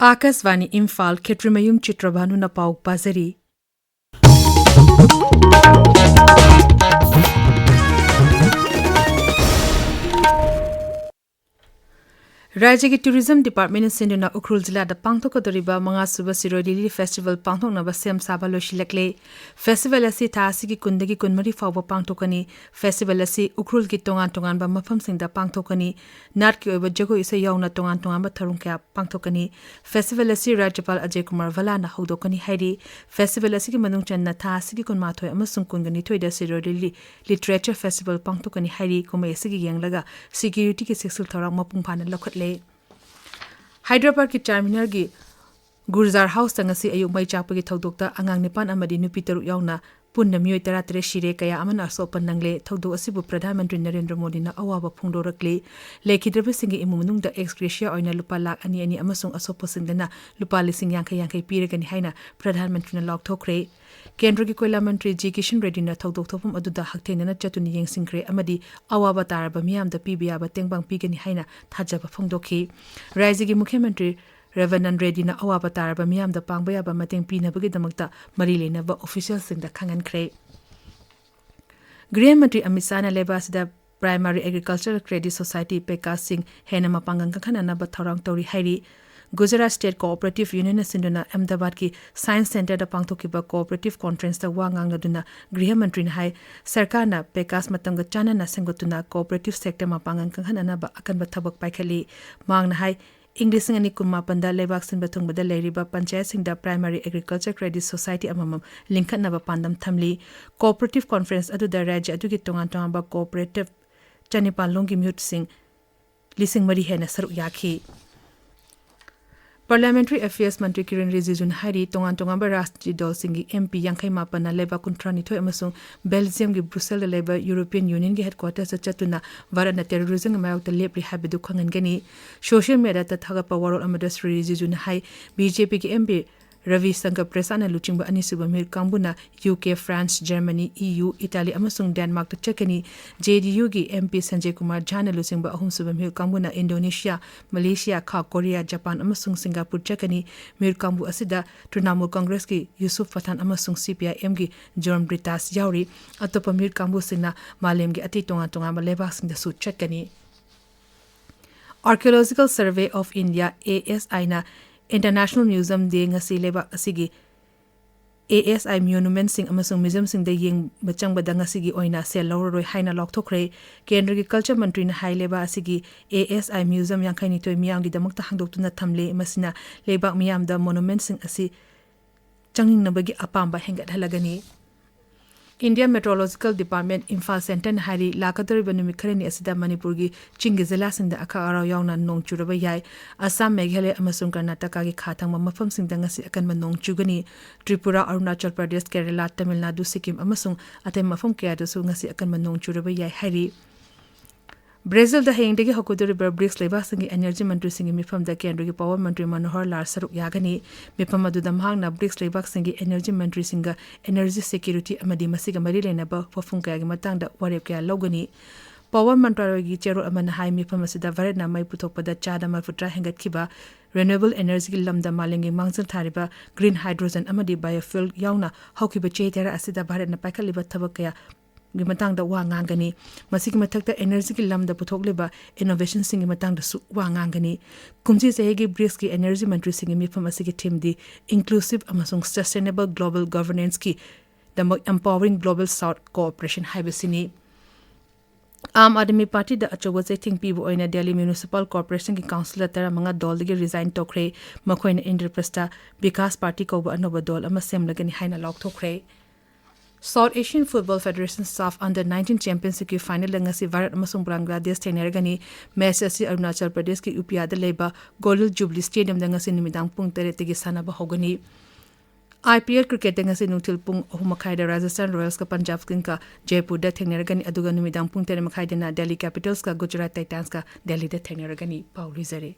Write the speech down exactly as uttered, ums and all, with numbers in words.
ꯑꯥꯀꯥꯁꯕꯥꯅꯤ ꯏꯝꯐꯥꯜ, ꯈꯦꯇ꯭ꯔꯤꯃꯌꯨꯝ ꯆꯤꯇ꯭ꯔꯚꯥꯅꯨꯅ ꯄꯥꯎ ꯄꯥꯖꯔꯤ꯫ ꯔꯥꯖ꯭ꯌꯒꯤ Tourism Department ꯁꯤꯟꯗꯨꯅ ꯎꯈ꯭ꯔꯨꯜ ꯖꯤꯂꯥꯗ ꯄꯥꯡꯊꯣꯛꯀꯗꯧꯔꯤꯕ ꯃꯉꯥꯁꯨꯕ ꯁꯤꯔꯣꯏ ꯂꯤꯂꯤ Festival ꯄꯥꯡꯊꯣꯛꯅꯕ ꯁꯦꯝ ꯁꯥꯕ ꯂꯣꯏꯁꯤꯜꯂꯛꯂꯦ꯫ Festival ꯑꯁꯤ ꯊꯥ ꯑꯁꯤꯒꯤ ꯀꯨꯟꯗꯒꯤ ꯀꯨꯟꯃꯔꯤ ꯐꯥꯎꯕ ꯄꯥꯡꯊꯣꯛꯀꯅꯤ꯫ Festival ꯑꯁꯤ ꯎꯈ꯭ꯔꯨꯜꯒꯤ ꯇꯣꯉꯥꯟ ꯇꯣꯉꯥꯟꯕ ꯃꯐꯝꯁꯤꯡꯗ ꯄꯥꯡꯊꯣꯛꯀꯅꯤ꯫ ꯅꯥꯠꯀꯤ ꯑꯣꯏꯕ ꯖꯒꯣꯏ ꯏꯁꯩ ꯌꯥꯎꯅ ꯇꯣꯉꯥꯟ ꯇꯣꯉꯥꯟꯕ ꯊꯧꯔꯝ ꯀꯌꯥ ꯄꯥꯡꯊꯣꯛꯀꯅꯤ꯫ Festival ꯑꯁꯤ ꯔꯥꯖ꯭ꯌꯄꯥꯜ ꯑꯖꯌ ꯀꯨꯃꯥꯔ ꯚꯜꯂꯥꯅ ꯍꯧꯗꯣꯛꯀꯅꯤ ꯍꯥꯏꯔꯤ꯫ Festival ꯑꯁꯤꯒꯤ ꯃꯅꯨꯡ ꯆꯟꯅ ꯊꯥ ꯑꯁꯤꯒꯤ ꯀꯨꯟꯃꯥꯊꯣꯏ ꯑꯃꯁꯨꯡ ꯀꯨꯟꯒꯅꯤꯊꯣꯏꯗ ꯁꯤꯔꯣꯏ ꯂꯤꯂꯤ Literature Festival ꯄꯥꯡꯊꯣꯛꯀꯅꯤ ꯍꯥꯏꯔꯤ꯫ ꯀꯨꯝꯍꯩ ꯑꯁꯤꯒꯤ ꯌꯦꯡꯂꯒ security ꯒꯤ ꯆꯦꯛꯁꯤꯜ ꯊꯧꯔꯥꯡ ꯃꯄꯨꯡ ꯐꯥꯅ ꯂꯧꯈꯠꯂꯦ꯫ ꯍꯥꯏꯗ꯭ꯔꯕꯥꯗꯀꯤ ꯆꯥꯔꯃꯤꯅꯥꯔꯒꯤ ꯒꯨꯔꯖꯥꯔ ꯍꯥꯎꯁꯇ ꯉꯁꯤ ꯑꯌꯨꯛ ꯃꯩ ꯆꯥꯛꯄꯒꯤ ꯊꯧꯗꯣꯛꯇ ꯑꯉꯥꯡ ꯅꯤꯄꯥꯟ ꯑꯃꯗꯤ ꯅꯨꯄꯤ ꯇꯔꯨꯛ ꯌꯥꯎꯅ ꯄꯨꯟꯅ ꯃꯤꯑꯣꯏ ꯇꯔꯥꯇꯔꯦꯠ ꯁꯤꯔꯦ, ꯀꯌꯥ ꯑꯃꯅ ꯑꯁꯣꯛ ꯑꯄꯟ ꯅꯪꯂꯦ꯫ ꯊꯧꯗꯣꯛ ꯑꯁꯤꯕꯨ ꯄ꯭ꯔꯙꯥꯟ ꯃꯟꯇ꯭ꯔꯤ ꯅꯔꯦꯟꯗ꯭ꯔ ꯃꯣꯗꯤꯅ ꯑꯋꯥꯕ ꯐꯣꯡꯗꯣꯔꯛꯂꯤ꯫ ꯂꯩꯈꯤꯗ꯭ꯔꯕꯁꯤꯡꯒꯤ ꯏꯃꯨꯡ ꯃꯅꯨꯡꯗ ex gratia ꯑꯣꯏꯅ ꯂꯨꯄꯥ ꯂꯥꯈ ꯑꯅꯤ ꯑꯅꯤ ꯑꯃꯁꯨꯡ ꯑꯁꯣꯛꯄꯁꯤꯡꯗꯅ ꯂꯨꯄꯥ ꯂꯤꯁꯤꯡ ꯌꯥꯡꯈꯩ ꯌꯥꯡꯈꯩ ꯄꯤꯔꯒꯅꯤ ꯍꯥꯏꯅ ꯄ꯭ꯔꯙꯥꯟ ꯃꯟꯇ꯭ꯔꯤꯅ ꯂꯥꯎꯊꯣꯛꯈ꯭ꯔꯦ꯫ ꯀꯦꯟꯗ꯭ꯔꯒꯤ ꯀꯣꯏꯂꯥ ꯃꯟꯇ꯭ꯔꯤ ꯖꯤ ꯀꯤꯁꯟ ꯔꯦꯗꯗꯤꯅ ꯊꯧꯗꯣꯛ ꯊꯣꯛꯐꯝ ꯑꯗꯨꯗ ꯍꯛꯊꯦꯡꯅꯅ ꯆꯠꯇꯨꯅ ꯌꯦꯡꯁꯤꯟꯈ꯭ꯔꯦ ꯑꯃꯗꯤ ꯑꯋꯥꯕ ꯇꯥꯔꯕ ꯃꯤꯌꯥꯝꯗ ꯄꯤꯕ ꯌꯥꯕ ꯇꯦꯡꯕꯥꯡ ꯄꯤꯒꯅꯤ ꯍꯥꯏꯅ ꯊꯥꯖꯕ ꯐꯣꯡꯗꯣꯛꯈꯤ꯫ ꯔꯥꯖ꯭ꯌꯒꯤ ꯃꯨꯈ꯭ꯌ ꯃꯟꯇ꯭ꯔꯤ ꯔꯦꯕꯟꯅꯟ ꯔꯦꯗꯗꯤꯅ ꯑꯋꯥꯕ ꯇꯥꯔꯕ ꯃꯤꯌꯥꯝꯗ ꯄꯥꯡꯕ ꯌꯥꯕ ꯃꯇꯦꯡ ꯄꯤꯅꯕꯒꯤꯗꯃꯛꯇ ꯃꯔꯤ ꯂꯩꯅꯕ officialꯁꯤꯡꯗ ꯈꯪꯍꯟꯈ꯭ꯔꯦ꯫ ꯒ꯭ꯔꯤꯍ ꯃꯟꯇ꯭ꯔꯤ ꯑꯃꯤꯠ ꯁꯥꯍꯅ ꯂꯩꯕꯥꯛ ꯑꯁꯤꯗ Primary Agricultural Credit Society, PACAS ꯁꯤꯡ ꯍꯦꯟꯅ ꯃꯄꯥꯡꯒꯜ ꯀꯟꯈꯠꯅꯅꯕ ꯊꯧꯔꯥꯡ ꯇꯧꯔꯤ ꯍꯥꯏꯔꯤ꯫ Gujarat State Cooperative Union ꯅ ꯁꯤꯟꯗꯨꯅ ꯑꯍꯃꯗꯥꯕꯥꯗꯀꯤ Science Centre ꯗ ꯄꯥꯡꯊꯣꯛꯈꯤꯕ Cooperative Conference ꯇ ꯋꯥ ꯉꯥꯡꯂꯗꯨꯅ ꯒ꯭ꯔꯤꯍ ꯃꯟꯇ꯭ꯔꯤꯅ ꯍꯥꯏ, ꯁꯔꯀꯥꯔꯅ PACAS ꯃꯇꯝꯒ ꯆꯥꯟꯅꯅ ꯁꯦꯝꯒꯠꯇꯨꯅ cooperative sector ꯃꯄꯥꯡꯒꯜ ꯀꯟꯈꯠꯅꯅꯕ ꯑꯀꯟꯕ ꯊꯕꯛ ꯄꯥꯏꯈꯠꯂꯤ꯫ ꯃꯍꯥꯛꯅ ꯍꯥꯏ, ꯏꯪ ꯂꯤꯁꯤꯡ ꯑꯅꯤ ꯀꯨꯟꯃꯥꯄꯟꯗ ꯂꯩꯕꯥꯛ ꯁꯤꯟꯕ ꯊꯨꯡꯕꯗ ꯂꯩꯔꯤꯕ ꯄꯟꯆꯥꯌꯠꯁꯤꯡꯗ Primary Agriculture Credit Society ꯑꯃꯃꯝ ꯂꯤꯡꯈꯠꯅꯕ ꯄꯥꯟꯗꯝ ꯊꯝꯂꯤ꯫ Cooperative Conference ꯑꯗꯨꯗ ꯔꯥꯖ꯭ꯌ ꯑꯗꯨꯒꯤ ꯇꯣꯉꯥꯟ ꯇꯣꯉꯥꯟꯕ cooperative ꯆꯅꯤꯄꯥꯟ ꯂꯣꯝꯒꯤ ꯃꯤꯍꯨꯠꯁꯤꯡ ꯂꯤꯁꯤꯡ ꯃꯔꯤ ꯍꯦꯟꯅ ꯁꯔꯨꯛ ꯌꯥꯈꯤ꯫ Parliamentary Affairs ꯃꯟꯇ꯭ꯔꯤ ꯀꯤꯔꯦꯟ ꯔꯤꯖꯤꯖꯨꯅ ꯍꯥꯏꯔꯤ, ꯇꯣꯉꯥꯟ ꯇꯣꯉꯥꯟꯕ ꯔꯥꯖꯅꯤꯇꯤ ꯗꯜꯁꯤꯡꯒꯤ MP ꯌꯥꯡꯈꯩ ꯃꯥꯄꯟꯅ ꯂꯩꯕꯥꯛ ꯀꯨꯟꯊ꯭ꯔꯥꯅꯤꯊꯣꯏ ꯑꯃꯁꯨꯡ Belgiumꯒꯤ Brusselꯗ ꯂꯩꯕ European Unionꯒꯤ headquartersꯇ ꯆꯠꯇꯨꯅ ꯚꯥꯔꯠꯅ terrorismꯒꯤ ꯃꯥꯌꯣꯛꯇ ꯂꯦꯞꯂꯤ ꯍꯥꯏꯕꯗꯨ ꯈꯪꯍꯟꯒꯅꯤ꯫ Social mediaꯗ ꯊꯥꯒꯠꯄ ꯋꯥꯔꯣꯜ ꯑꯃꯗ ꯁ꯭ꯔꯤ ꯔꯤꯖꯤꯖꯨꯅ ꯍꯥꯏ, BJPꯒꯤ MP ꯔꯕꯤ ꯁꯪꯀꯔ ꯄ꯭ꯔꯁꯥꯗꯅ ꯂꯨꯆꯤꯡꯕ ꯑꯅꯤꯁꯨꯕ ꯃꯤꯍꯨꯠ ꯀꯥꯡꯕꯨꯅ U K, France, Germany, E U, Italy ꯑꯃꯁꯨꯡ ꯗꯦꯟꯃꯥꯔꯛꯇ ꯆꯠꯀꯅꯤ꯫ ꯖꯦ ꯗꯤ ꯌꯨꯒꯤ ꯑꯦꯝ ꯄꯤ ꯁꯟꯖꯌ ꯀꯨꯃꯥꯔ ꯖꯥꯅ ꯂꯨꯆꯤꯡꯕ ꯑꯍꯨꯝꯁꯨꯕ ꯃꯤꯍꯨꯠ ꯀꯥꯡꯕꯨꯅ ꯏꯟꯗꯣꯅꯦꯁꯤꯌꯥ, ꯃꯂꯦꯁꯤꯌꯥ, ꯈꯥ ꯀꯣꯔꯤꯌꯥ, ꯖꯄꯥꯟ ꯑꯃꯁꯨꯡ ꯁꯤꯡꯒꯥꯄꯨꯔ ꯆꯠꯀꯅꯤ꯫ ꯃꯤꯍꯨꯠ ꯀꯥꯡꯕꯨ ꯑꯁꯤꯗ ꯇ꯭ꯔꯤꯅꯥꯃꯨꯜ ꯀꯪꯒ꯭ꯔꯦꯁꯀꯤ ꯌꯨꯁꯨꯐ ꯄꯊꯥꯟ ꯑꯃꯁꯨꯡ ꯁꯤ ꯄꯤ ꯑꯥꯏ ꯑꯦꯝꯒꯤ ꯖꯣꯔꯝ ꯕ꯭ꯔꯤꯇꯥꯁ ꯌꯥꯎꯔꯤ꯫ ꯑꯇꯣꯞꯄ ꯃꯤꯍꯨꯠ ꯀꯥꯡꯕꯨꯁꯤꯡꯅ ꯃꯥꯂꯦꯝꯒꯤ ꯑꯇꯩ ꯇꯣꯉꯥꯟ ꯇꯣꯉꯥꯟꯕ ꯂꯩꯕꯥꯛꯁꯤꯡꯗꯁꯨ ꯆꯠꯀꯅꯤ꯫ Archaeological Survey of India, A S ꯑꯥꯏꯅ International Museum Day ꯉꯁꯤ ꯂꯩꯕꯥꯛ ꯑꯁꯤꯒꯤ ꯑꯦ ꯑꯦꯁ ꯑꯥꯏ ꯃꯣꯅꯨꯃꯦꯟꯠꯁꯤꯡ ꯑꯃꯁꯨꯡ ꯃ꯭ꯌꯨꯖꯤꯌꯝꯁꯤꯡꯗ ꯌꯦꯡꯕ ꯆꯪꯕꯗ ꯉꯁꯤꯒꯤ ꯑꯣꯏꯅ ꯁꯦꯜ ꯂꯧꯔꯔꯣꯏ ꯍꯥꯏꯅ ꯂꯥꯎꯊꯣꯛꯈ꯭ꯔꯦ꯫ ꯀꯦꯟꯗ꯭ꯔꯒꯤ ꯀꯜꯆꯔ ꯃꯟꯇ꯭ꯔꯤꯅ ꯍꯥꯏ ꯂꯩꯕꯥꯛ ꯑꯁꯤꯒꯤ ꯑꯦ ꯑꯦꯁ ꯑꯥꯏ ꯃ꯭ꯌꯨꯖꯤꯌꯝ ꯌꯥꯡꯈꯩꯅꯤꯊꯣꯏ ꯃꯤꯌꯥꯝꯒꯤꯗꯃꯛꯇ ꯍꯥꯡꯗꯣꯛꯇꯨꯅ ꯊꯝꯂꯦ, ꯃꯁꯤꯅ ꯂꯩꯕꯥꯛ ꯃꯤꯌꯥꯝꯗ ꯃꯣꯅꯨꯃꯦꯟꯠꯁꯤꯡ ꯑꯁꯤ ꯆꯪꯅꯤꯡꯅꯕꯒꯤ ꯑꯄꯥꯝꯕ ꯍꯦꯟꯒꯠꯍꯜꯂꯒꯅꯤ꯫ India Meteorological Department, ꯏꯝꯐꯥꯜ ꯁꯦꯟꯇꯔꯅ ꯍꯥꯏꯔꯤ, ꯂꯥꯛꯀꯗꯧꯔꯤꯕ ꯅꯨꯃꯤꯠ ꯈꯔꯅꯤ ꯑꯁꯤꯗ ꯃꯅꯤꯄꯨꯔꯒꯤ ꯆꯤꯡꯒꯤ ꯖꯤꯂꯥꯁꯤꯡꯗ ꯑꯈꯥꯛ ꯑꯔꯥꯎ ꯌꯥꯎꯅ ꯅꯣꯡ ꯆꯨꯔꯕ ꯌꯥꯏ꯫ ꯑꯁꯥꯝ, ꯃꯦꯘꯥꯂꯌ ꯑꯃꯁꯨꯡ ꯀꯔꯅꯥꯇꯀꯥꯒꯤ ꯈꯥ ꯊꯪꯕ ꯃꯐꯝꯁꯤꯡꯗ ꯉꯁꯤ ꯑꯀꯟꯕ ꯅꯣꯡ ꯆꯨꯒꯅꯤ꯫ ꯇ꯭ꯔꯤꯄꯨꯔꯥ, ꯑꯔꯨꯅꯥꯆꯜ ꯄ꯭ꯔꯗꯦꯁ, ꯀꯦꯔꯂꯥ, ꯇꯥꯃꯤꯜ ꯅꯥꯗꯨ, ꯁꯤꯛꯀꯤꯝ ꯑꯃꯁꯨꯡ ꯑꯇꯩ ꯃꯐꯝ ꯀꯌꯥꯗꯁꯨ ꯉꯁꯤ ꯑꯀꯟꯕ ꯅꯣꯡ ꯆꯨꯔꯕ ꯌꯥꯏ ꯍꯥꯏꯔꯤ꯫ ꯕ꯭ꯔꯥꯖꯤꯜꯗ ꯍꯌꯦꯡꯗꯒꯤ ꯍꯧꯒꯗꯧꯔꯤꯕ ꯕ꯭ꯔꯤꯛꯁ ꯂꯩꯕꯥꯛꯁꯤꯡꯒꯤ ꯑꯦꯅꯔꯖꯤ ꯃꯟꯇ꯭ꯔꯤꯁꯤꯡꯒꯤ ꯃꯤꯐꯝꯗ ꯀꯦꯟꯗ꯭ꯔꯒꯤ ꯄꯥꯋꯔ ꯃꯟꯇ꯭ꯔꯤ ꯃꯅꯣꯍꯔ ꯂꯥꯜ ꯁꯔꯨꯛ ꯌꯥꯒꯅꯤ꯫ ꯃꯤꯐꯝ ꯑꯗꯨꯗ ꯃꯍꯥꯛꯅ ꯕ꯭ꯔꯤꯛꯁ ꯂꯩꯕꯥꯛꯁꯤꯡꯒꯤ ꯑꯦꯅꯔꯖꯤ ꯃꯟꯇ꯭ꯔꯤꯁꯤꯡꯒ ꯑꯦꯅꯔꯖꯤ ꯁꯦꯀ꯭ꯌꯨꯔꯤꯇꯤ ꯑꯃꯗꯤ ꯃꯁꯤꯒ ꯃꯔꯤ ꯂꯩꯅꯕ ꯋꯥꯐꯝ ꯀꯌꯥꯒꯤ ꯃꯇꯥꯡꯗ ꯋꯥꯔꯦꯞ ꯀꯌꯥ ꯂꯧꯒꯅꯤ꯫ ꯄꯥꯋꯔ ꯃꯟꯇ꯭ꯔꯥꯂꯣꯏꯒꯤ ꯆꯦꯔꯣꯜ ꯑꯃꯅ ꯍꯥꯏ, ꯃꯤꯐꯝ ꯑꯁꯤꯗ ꯚꯥꯔꯠꯅ ꯃꯩ ꯄꯨꯊꯣꯛꯄꯗ ꯆꯥꯗ ꯃꯔꯤꯐꯨꯇꯔꯥ ꯍꯦꯟꯒꯠꯈꯤꯕ, ꯔꯤꯅ꯭ꯌꯨꯑꯦꯕꯜ ꯑꯦꯅꯔꯖꯤꯒꯤ ꯂꯝꯗ ꯃꯥꯂꯦꯝꯒꯤ ꯃꯥꯡꯖꯤꯜ ꯊꯥꯔꯤꯕ ꯒ꯭ꯔꯤꯟ ꯍꯥꯏꯗ꯭ꯔꯣꯖꯟ ꯑꯃꯗꯤ ꯕꯥꯏꯑꯣꯐ꯭ꯌꯨꯑꯦꯜ ꯌꯥꯎꯅ ꯍꯧꯈꯤꯕ ꯆꯍꯤ ꯇꯔꯥ ꯑꯁꯤꯗ ꯚꯥꯔꯠꯅ ꯄꯥꯏꯈꯠꯂꯤꯕ ꯊꯕꯛ ꯀꯌꯥ ꯒꯤ ꯃꯇꯥꯡꯗ ꯋꯥ ꯉꯥꯡꯒꯅꯤ꯫ ꯃꯁꯤꯒꯤ ꯃꯊꯛꯇ, ꯑꯦꯅꯔꯖꯤꯒꯤ ꯂꯝꯗ ꯄꯨꯊꯣꯛꯂꯤꯕ ꯏꯅꯣꯚꯦꯁꯟꯁꯤꯡꯒꯤ ꯃꯇꯥꯡꯗꯁꯨ ꯋꯥ ꯉꯥꯡꯒꯅꯤ꯫ ꯀꯨꯝꯖꯤ ꯆꯍꯤꯒꯤ ꯕ꯭ꯔꯤꯛꯁꯀꯤ ꯑꯦꯅꯔꯖꯤ ꯃꯟꯇ꯭ꯔꯤꯁꯤꯡꯒꯤ ꯃꯤꯐꯝ ꯑꯁꯤꯒꯤ ꯊꯤꯝꯗꯤ Inclusive ꯑꯃꯁꯨꯡ Sustainable Global Governanceꯀꯤꯗꯃꯛ Empowering Global South Cooperation ꯍꯥꯏꯕꯁꯤꯅꯤ꯫ ꯑꯥꯝ ꯑꯥꯗꯃꯤ ꯄꯥꯔꯇꯤꯗ ꯑꯆꯧꯕ ꯆꯩꯊꯦꯡ ꯄꯤꯕ ꯑꯣꯏꯅ ꯗꯦꯜꯂꯤ ꯃ꯭ꯌꯨꯅꯤꯁꯤꯄꯥꯜ ꯀꯣꯔꯄꯣꯔꯦꯁꯟꯒꯤ ꯀꯥꯎꯟꯁꯤꯂꯔ ꯇꯔꯥꯃꯉꯥ ꯗꯣꯜꯗꯒꯤ ꯔꯤꯖꯥꯏꯟ ꯇꯧꯈ꯭ꯔꯦ꯫ ꯃꯈꯣꯏꯅ ꯏꯟꯗ꯭ꯔꯄ꯭ꯔꯁꯊ ꯕꯤꯀꯥꯁ ꯄꯥꯔꯇꯤ ꯀꯧꯕ ꯑꯅꯧꯕ ꯗꯣꯜ ꯑꯃ ꯁꯦꯝꯂꯒꯅꯤ ꯍꯥꯏꯅ ꯂꯥꯎꯊꯣꯛꯈ꯭ꯔꯦ꯫ South Asian Football Federation SAFF Under nineteen Championshipꯀꯤ ꯐꯥꯏꯅꯦꯜꯗ ꯉꯁꯤ ꯚꯥꯔꯠ ꯑꯃꯁꯨꯡ ꯕꯪꯒ꯭ꯂꯥꯗꯦꯁ ꯊꯦꯡꯅꯔꯒꯅꯤ꯫ ꯃꯦꯆ ꯑꯁꯤ ꯑꯔꯨꯅꯥꯆꯜ ꯄ꯭ꯔꯗꯦꯁꯀꯤ ꯎꯄꯤꯌꯥꯗ ꯂꯩꯕ ꯒꯣꯂꯤꯜ ꯖꯨꯕꯂꯤ ꯁ꯭ꯇꯦꯗꯤꯌꯝꯗ ꯉꯁꯤ ꯅꯨꯃꯤꯗꯥꯡ ꯄꯨꯡ ꯇꯔꯦꯠꯇꯒꯤ ꯁꯥꯟꯅꯕ ꯍꯧꯒꯅꯤ꯫ ꯑꯥꯏ ꯄꯤ ꯑꯦꯜ ꯀ꯭ꯔꯤꯀꯦꯠꯇ ꯉꯁꯤ ꯅꯨꯡꯊꯤꯜ ꯄꯨꯡ ꯑꯍꯨꯝ ꯃꯈꯥꯏꯗ ꯔꯥꯖꯁꯊꯥꯟ ꯔꯣꯌꯦꯜꯁꯀ ꯄꯟꯖꯥꯕ ꯀꯤꯡꯁꯀ ꯖꯥꯏꯄꯨꯔꯗ ꯊꯦꯡꯅꯔꯒꯅꯤ, ꯑꯗꯨꯒ ꯅꯨꯃꯤꯗꯥꯡ ꯄꯨꯡ ꯇꯔꯦꯠ ꯃꯈꯥꯏꯗꯅ ꯗꯦꯜꯂꯤ ꯀꯦꯄꯤꯇꯜꯁꯀ ꯒꯨꯖꯔꯥꯠ ꯇꯥꯏꯇꯥꯟꯁꯀ ꯗꯦꯜꯂꯤꯗ ꯊꯦꯡꯅꯔꯒꯅꯤ꯫ ꯄꯥꯎ ꯂꯣꯏꯖꯔꯦ꯫